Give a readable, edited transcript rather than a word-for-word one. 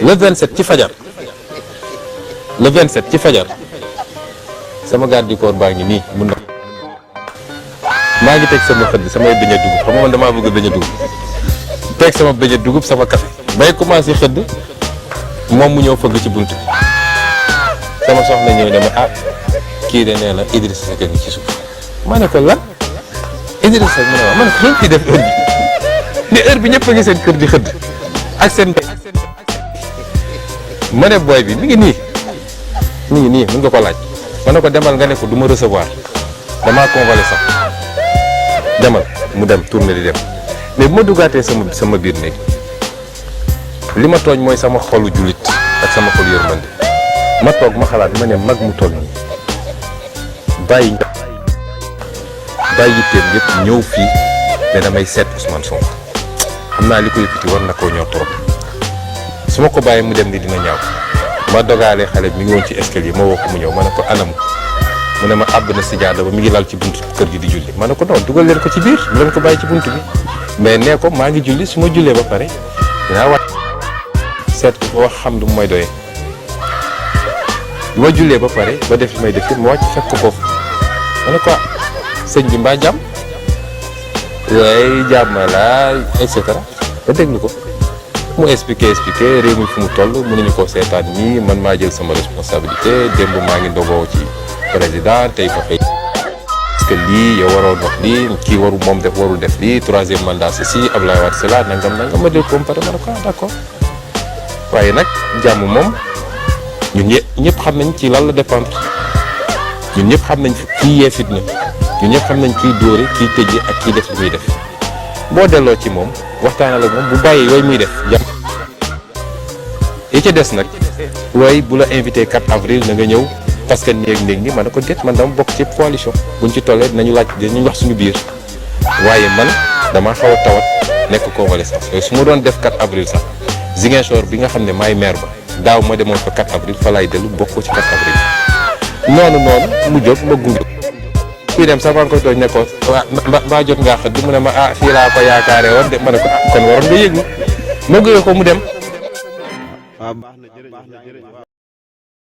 le 27 ci fajar le 27 ci fajar sama garde du corps baa ngi nii mun na maa ngi teg sama xëdd samay beñe dugub xam nga man damaa bëgg beñe dugub teg sama beñe dugub sama café bay commencé xëdd moom mu ñëw fëgg ci bunt bi sama soxna ñëw ne ma ah kii de nee na Idrissa Seck ngi ci suuf ma ne ko lan Idrissa Seck mu ne ma ne ko loolu kii def heure bi ne heure bi ñëpp a ngi seen kër di xëdd ak seen mbéy ma ne booy bi mi ngi nii mën nga ko laaj ma ne ko demal nga ne ko du ma recevoir damaa convalescent demal mu dem tourné di dem mais bu ma duggaatee sama biir néeg li ma tooñ mooy sama xolu jullit ak sama xolu yërmande ma toog ma xalaat ma ne mag mu toll nii bàyyi yitteem yëpp ñëw fii ne damay seet Ousmane Sonko xam naa li ko yëkkati war na koo ñor trop su ma ko bàyyi mu dem ni dina ñaaw ma dogaale xale bi mi ngi woon ci escalier ma woo ko mu ñëw ma ne ko anam mu ne ma àbb na sijaada ba mi ngi lal ci buntu kër gi di julli ma ne ko non dugal leen ko ci biir bu leen ko bàyyi ci buntu bi mais nee ko maa ngi julli su ma jullee ba pare dinaa wàcc seet ko wax xam lu may doyee bi ma jullee ba pare ba def li may def ma wàcc fekk ko foofu ma ne ko sëñ bi mbaa jàmm waaye jàmm la et cetera ba déglu ko mu expliqué réew mi fu mu toll mënuñu koo seetaan nii man maa jël sama responsabilité démb maa ngi ndogoo ci président tey fa fay parce que lii yow waroon wax lii kii warul def lii troisième mandat ceci Abdoulaye Wade cela nangam ma dégg ko pare ma ne ko d'accord waaye nag jàmm moom ñun ñëpp xam nañ ci lan la dépendre ñun ñëpp xam nañ kii yee fitna ñun ñëpp xam nañ kiy dóore kiy tëjji ak kiy def li muy def boo delloo ci moom waxtaanal ak moom bu bàyyi yooyu muy def jàmm yi ca des nag waaye bu la invité 4 avril na nga ñëw parce que néeg ni man na ko déet man dama bokk ci coalition buñ ci tollee dinañu wax suñu biir waaye man dama xaw a tawat nekk convalescence yooyu su ma doon def 4 avril sax Ziguinchor bi nga xam ne maay maire ba daaw ma demoon fa 4 avril fa laay dellu bokk ci 4 avril noonu mu jóg ma gunge kuy dem sax maa ngi koy tooñ ne ko mbaa jot ngaa xëdd mu ne ma fii laa ko yaakaare woon de ma ne ko kon waroon nga yëglu ma gunge ko mu dem